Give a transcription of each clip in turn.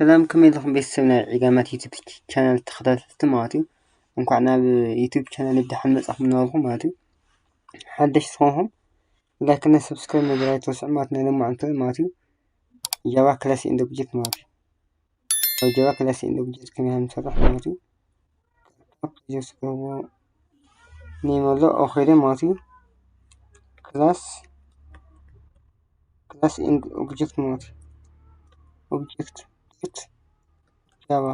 ሰላም፣ ከመይ ኣለኹም ቤተሰብ ናይ ዒጋማት ዩቱብ ቻናል ተኸታተልቲ ማለት እዩ። እንኳዕ ናብ ዩቱብ ቻናል ብደሓን መጻኹም እናበልኩም ማለት እዩ። ሓደሽ ዝኾንኩም ላይክ እና ሰብስክራይብ ምግባር ኣይትረስዑ ማለት ናይ ሎማዓንቲ ማለት እዩ። ጃቫ ክላስ ኤንድ ኦብጀክት ማለት እዩ። ኣብ ጃቫ ክላስ ኤንድ ኦብጀክት ከመይ ከም ንሰርሕ ማለት እዩ። ካብ ፕሌይ ስቶር ኔም ኣሎ ኦኬ ማለት እዩ። ክላስ ክላስ ኤንድ ኦብጀክት ማለት እዩ። ኦብጀክት ዶት ጃቫ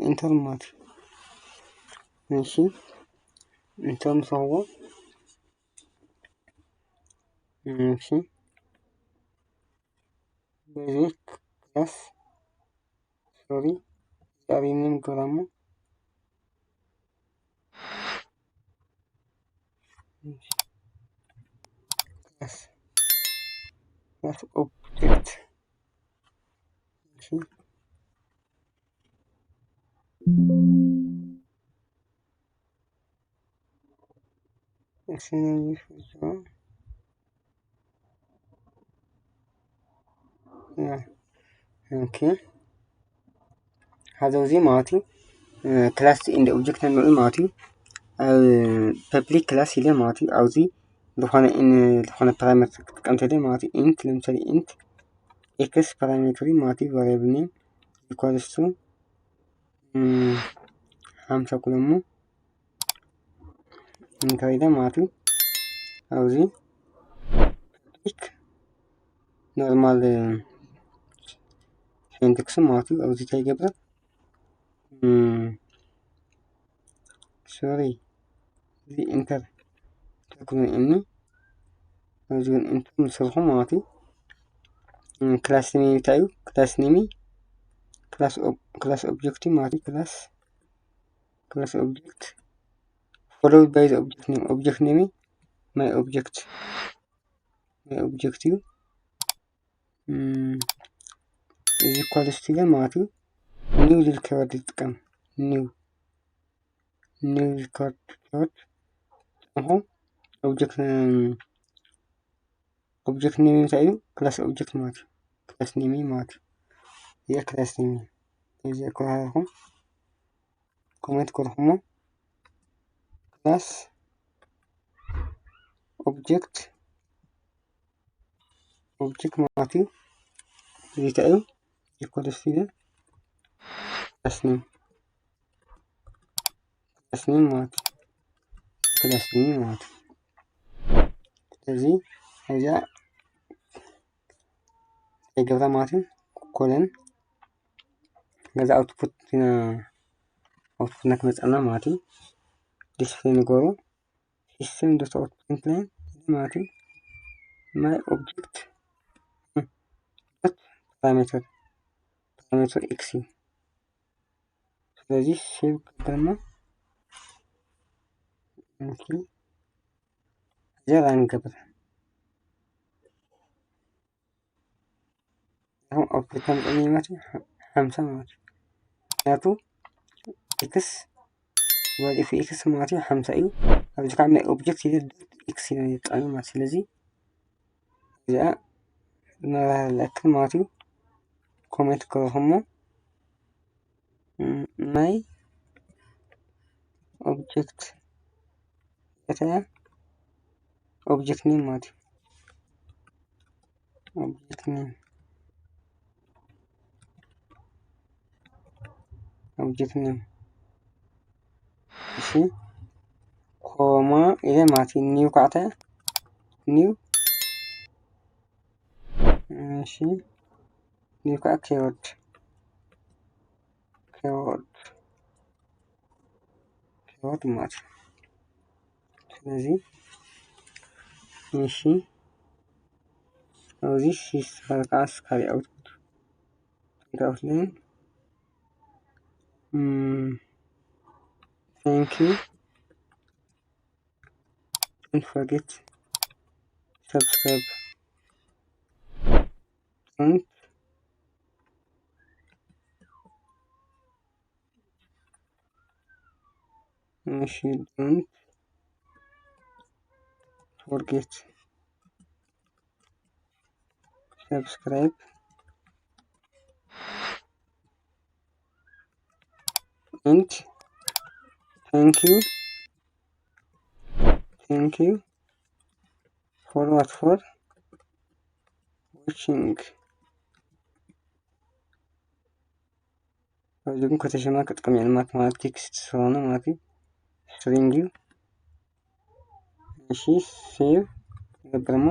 ኢንተር ማለት እዩ። እሺ ኢንተር ምስ በልኩ እሺ በዚ ክላስ ሶሪ ዛሬ ምን ግራሙ ክላስ ክላስ ኦብጀክት እሺ እሺ ኦኬ ሀዘው ዚ ማለት እዩ። ክላስ ኤንድ ኦብጀክት ንርኢ ማለት እዩ። ኣብ ፐብሊክ ክላስ ኢለ ማለት እዩ። ኣብዚ ዝኾነ ዝኾነ ፓራሜትር ክጥቀም ተደ ማለት እዩ። ኢንት ለምሳሌ ኢንት ኤክስ ፓራሜትሪ ማለት እዩ። ቫሪያብል ኔም ኢኳልስ ቱ ሓምሳ ኩለሞ እንታይ ኢለ ማለት እዩ። ኣብዚ ፐብሊክ ኖርማል ሲንታክስ ማለት እዩ። ኣብዚ እንታይ ይገብር ሶሪ እዚ ኢንተር ተክሉን እኒ ኣብዚ ግን ኢንተር ምስልኹም ማለት እዩ። ክላስ ኔም እንታይ እዩ? ክላስ ኔም ክላስ ኦብጀክት ማለት እዩ። ክላስ ክላስ ኦብጀክት followed by the object name። ኦብጀክት ኔም ማይ ኦብጀክት ማይ ኦብጀክት እዩ። እዚ ኢኳልስ ቱ ኢለ ማለት እዩ። ኒው ዝብል ኪወርድ ይጥቀም። ኒው ኒው ዝብል ኪወርድ ኪወርድ ኦብጀክት ኦብጀክት ኔም እንታይ እዩ? ክላስ ኦብጀክት ማለት እዩ። ክላስ ኔም ማለት እዩ። ይህ ክላስ ኔም እዚ እኮ ኮሜንት ኮርኩሞ ክላስ ኦብጀክት ኦብጀክት ማለት እዩ። እዚ እንታይ እዩ? ኢኳልስ ቱ ክላስ ኔም ክላስ ኔም ማለት እዩ። ክላስ ኔም ማለት እዩ። ስለዚ እዚኣ ይገብራ ማለት እዩ። ኮለን ገዛ ኣውትፑት ኣውትፑትና ክመፀና ማለት እዩ። ዲስፕሌይ ንገሩ ሲስተም ዶት ኣውት ፕሪንት ላይን ማለት እዩ። ማይ ኦብጀክት ዶት ፓራሜትር ፓራሜትር ኤክስ እዩ። ስለዚህ ሴቭ ክብለና ኦኬ እዚኣ ራን ንገብር። ኣሁን ኣውትፑት ከምፀኒ ማለት ሓምሳ ማለት እዩ። ምክንያቱ ኤክስ ወዲፉ ኤክስ ማለት እዩ ሓምሳ እዩ። ኣብዚ ከዓ ናይ ኦብጀክት ኢለ ዶት ኤክስ ኢለ ይጠቀም ማለት ስለዚ እዚኣ መብራህርሂ ዝኣክል ማለት እዩ። ኮሜንት ክረኽሞ ናይ ኦብጀክት እታ ኦብጀክት ኔም ማለት እዩ። ኦብጀክት ኔም ኦብጀክት ኔም እሺ ኮማ ኢለ ማለት እዩ። ኒው ካዕተ ኒው እሺ ኒው ከዓ ኪወርድ ኪወርድ ኪወርድ ማለት እዩ። ስለዚ እሺ ኣብዚ ሲስተም ከዓ ስካሊ ኣውትፑት ፕሪንት ኣውት ላይን thank you don't forget subscribe don't እሺ don't forget subscribe and thank you thank you for what? For watching. ኣብዚ ግን ኮቴሽን ማርክ ክጥቀም እየ ማለት ማለት ቴክስት ስለሆነ ማለት እዩ። ስትሪንግ እዩ። እሺ ሴቭ ይገብር እሞ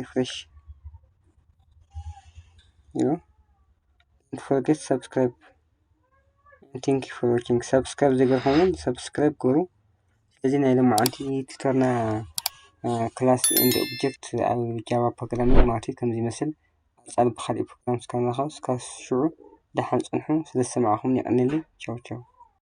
ሪፍሬሽ ይሎ። Don't forget subscribe and thank you for watching። ሳብስክራይብ ዘይገርኩም እውን ሳብስክራይብ ገሩ። ስለዚ ናይ ሎማዓንቲ ቱቶርና ክላስ ኤንድ ኦብጀክት ኣብ ጃቫ ፕሮግራሚንግ ማለት እዩ ከምዚ ይመስል። ኣብ ጻል ብካሊእ ፕሮግራም እስካብ ንራኸብ እስካብ ሽዑ ደሓን ጽንሑ። ስለ ዝሰማዕኹም የቐንየለይ። ቻው ቻው።